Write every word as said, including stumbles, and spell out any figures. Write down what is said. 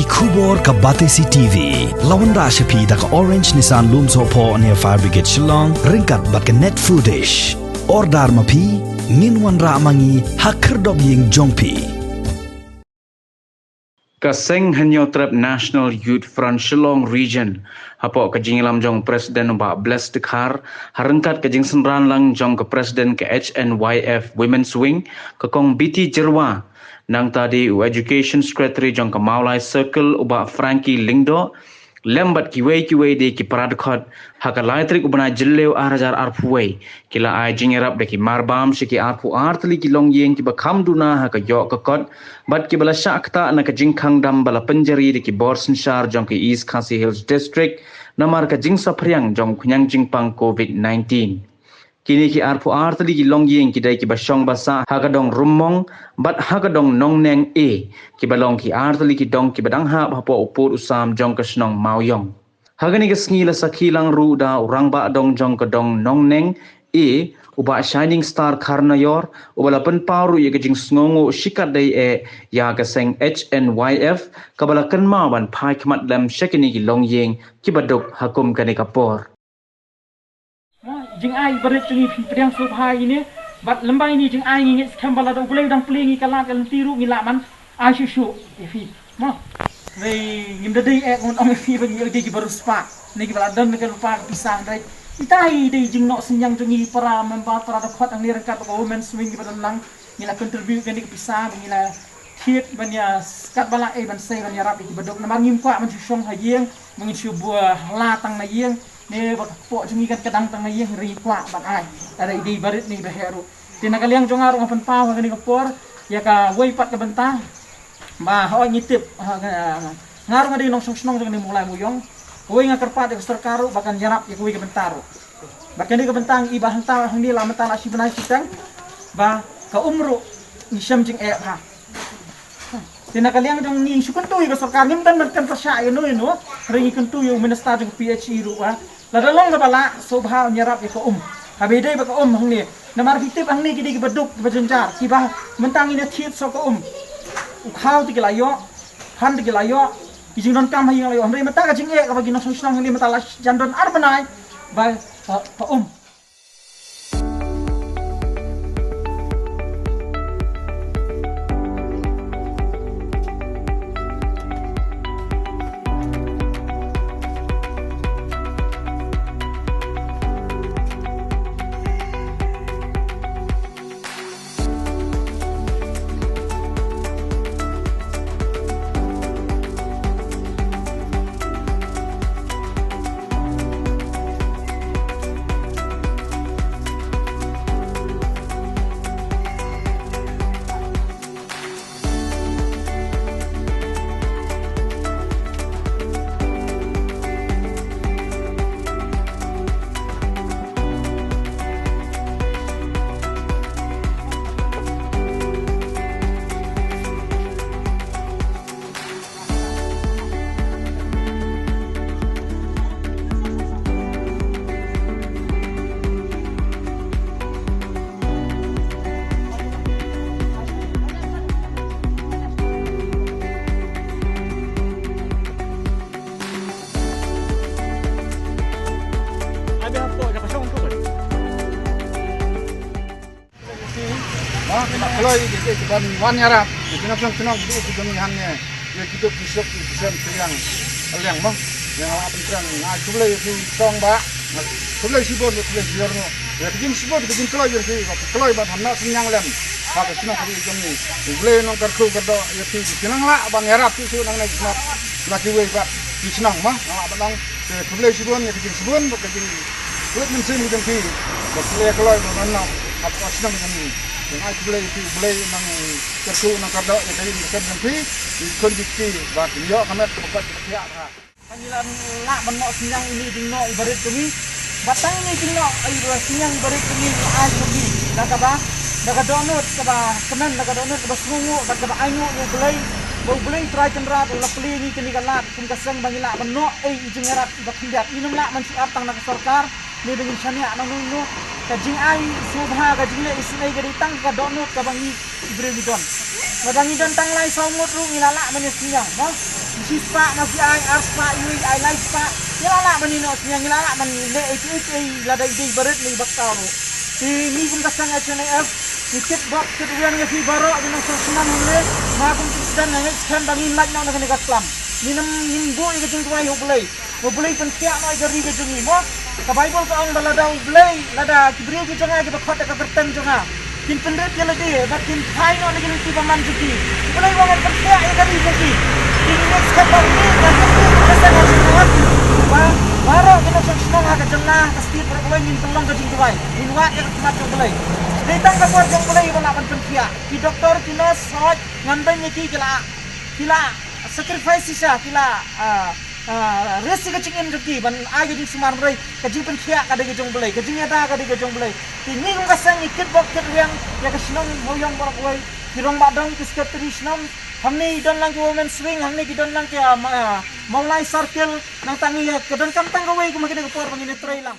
Khubor ka Batesi T V la wanrah sha phi da ka Orange Nissan Lumsohphoh near Fire Brigade Shillong ryngkat bad ka Net Foodish. Order ma phi, ngin wanrah ma ngi ha khyrdop ïing jong phi. Ka Seng Hynñiewtrep National Youth Front Shillong Region, hapoh ka jingïalam jong President u Bah Bless Dkhar, ha ryngkat ka jingsynran lang jong ka President ka H N Y F Women's Wing, ka Kong Biti Jyrwa, nangta dei u Education Secretary jong ka Mawlai Circle u Bah Frankie Lyngdoh, lem bad kiwei kiwei de ki para dkhot, ha ka lai tarik u bnai Jylliew ar hajar arphew wei, ki la ai jingïarap da ki marbam sha ki arphew ar tylli ki longïing kiba kham duna ha ka ïoh ka kot, bad kiba la shah ktah na ka jingkhang dam ba la pynjari da ki bor synshar jong ka East Khasi Hills District, namar ka jingsaphriang jong khñiang jingpang covid nineteen. Kine ki arphew ar tylli ki longïing ki dei kiba shong ba sah ha ka dong Rummong bad ha ka dong Nongneng A, kiba long ki ar tylli ki dong kiba dang hap hapoh u pud u sam jong ka shnong Mawïong. Ha kane ka sngi la sakhi lang ruh da u rangbah dong jong ka dong Nongneng A, u Bah Shining Star Kharnaior, uba la pynpaw ruh ïa ka jingsngewnguh shikatdei eh ïa ka seng H N Y F, kaba la kynmaw ban phai khmat lem sha kine ki longïing kiba duk ha kum kane ka por. Mo, jingai barit jong ngi phin pdiang sngewbha ïa ine, bad lymbai ine jingai ngi ngeit skhem ba lada U Blei u dang plie ngi ka lad ka lynti ruh ngi lah ban ai shuh shuh ïa phi. Mo, dei ngim da dei eh ngan ong ïa phi ba ngi ïoh dei kiba riewspah ne kiba la don ka rupa ka pisa, hynrei ita i dei jingnoh synñiang jong ngi para member, para dkhot hangne ryngkat bad ka Women's Wing kiba don lang. Ngi la contribute kane ka pisa ba ngi la thied ban ïa skat ba la ei ban sei ban ïarap ïa kiba duk, namar ngim kwah ban shu shong ha ïing ba ngin shu buh hla tang na ïing. Ne ba ka kpoh jong ngi kan ka dang tang na ïing, hynrei ngi kwah ban ai. Lada i dei barit ne i ba heh ruh. Te na ka liang jong nga ruh nga pynpaw ha kane ka por ïa kawei pat ka bynta ba hooid ngi tip, ha, nga ruh nga dei nongshong shnong jong kane Mawlai Mawïong. Kawei nga kyrpad ïa ka sorkar ruh ba kan ïarap ïa kawei ka bynta ruh. Ba kane ka bynta ngi i ba hangta hangne la mynta la shi bnai shi teng ba ka um ruh ngi shem jingeh bha. Te na ka liang jong ngi shu kyntu ïa ka sorkar, ngim don ban kyntu shah ïa no ïa no, hynrei ngi kyntu ïa u minister jong ka P H E ruh ba lada long kaba lah sngewbha un ïarap ïa ka um. Haba ïadei bad ka um hangne, namar phi tip hangne ki dei kiba duk kiba jynjar, kiba mynta ngin ïa thied soh ka um. U khaw te ki la ïoh, phan te ki la ïoh, ki jingdonkam ha ïing la ïoh, hynrei mynta ka jingeh kaba ki nongshong shnong hangne mynta la jan don ar bnai ba, ba, ba um. Ba, ki la kloi ki, ki, ki ban wan ïarap, ki nongshong shnong ki, ki jong ngi hangne. Ïa ki duk ki suk ki sem ki liang, liang mo. Ïa nga la pyntrang, nga khublei ïa phi song ba. Nga khublei shibun, khublei shibun mo. Ïa ki jingsbun, ki jingkloi ïa phi, ba ki kloi ban ham noh synñiang lem. Ba ka shnong ka ri jong ngi. U Blei un nang kyrkhu kyrdoh ïa phi, ki nang lah ban ïarap shuh shuh nangne ki shnong. Na kiwei pat ki shnong mo, nga la pyntrang. Te khublei shibun ïa ki jingsbun, ba ki jing Khublei mynsiem jong phi, ba phi la kloi ba man noh, hap ka shnong jong ngi. Jong ai khublei phi, Blei nang kyrkhu nang kyrdoh ïa ka ïing ka sem jong phi, ïa ki khun ki kti, ba kin ïoh ka met ka bakot ka thiah bha. Ba ngi la lah ban noh synñiang ine i jingnoh i barit jong ngi. Ba tang ine i jingnoh i ba synñiang i barit jong ngi ngi ai jong ngi. Da kaba, da ka dohnud kaba kmen, da ka dohnud kaba sngewnguh, bad kaba ainguh ïa U Blei. Ba U Blei Trai Kynrad u la plie ngi kane ka lad, kum ka seng ba ngi lah ban noh ei i jingïarap iba khyndiat. Ngim lah ban shu ap tang na ka sorkar, ne ba ngin shaniah na uno uno. Ka jingai sngewbha, ka jingleh isynei ka dei tang ka dohnud kaba ngi ki briew ngi don. Lada ngi don tang lai saw ngut ruh ngi la lah ban ïa synñiang, mo? Shi spah ma shi ai, ar spah iwei ai, lai spah. Ngi la lah ban ïa synñiang, ngi la lah ban leh ïa kiei kiei lada i dei barit ne i baktaw ruh. Te ngi kum ka seng H N A F ngi kit bok kit riang ïa phi baroh ki nongshong shnong hangne. Nga kum ki sdang nga ngeit skhem ba ngin lait noh na kane ka slam. Ngin ym, ngin buh ïa ka jingduwai ha U Blei. Ba U Blei pynkhiah noh ïa ka ri ka jong ngi, mo. Ka Baibl ka ong ba lada U Blei, lada ki briew ki jong nga kiba khot ïa ka kyrteng jong nga kin pynrit ïa lade bad kin phai noh na ki lynti bymman jong ki, U Blei u ong un pynkhiah ïa ka ri jong ki. Te ngi ngeit skhem ba ngi, nga ngeit skhem ba ka seng ka jong nga, ba baroh ki nongshong shnong ha ka jylla, ha ka state baroh kawei ngin pynlong ka jingduwai, ngin wad ïa ka khmat jong U Blei. Dei tang ka bor jong U Blei ba lah ban pynkhiah. Ki doktor, ki nurse, hooid, ngan beiñ ïa ki, ki la, ki la sacrifice shisha, ki la, ah, ah, risk ïa ka jingim jong ki ban ai ka jingsumar, hynrei ka jingpynkhiah ka dei ka jong U Blei, ka jingïada ka dei ka jong U Blei. Te ngi kum ka seng ngi kit bok kit riang ïa ka shnong Mawïong baroh kawei, ki rangbah dong, ki secretary shnong, hangne ki don lang ki women's wing, hangne ki don lang ki, ah, ma-, ah, Mawlai circle, nangta ngi ïa ka donkam tang kawei kum ha kane ka por ba ngin ïatrei lang.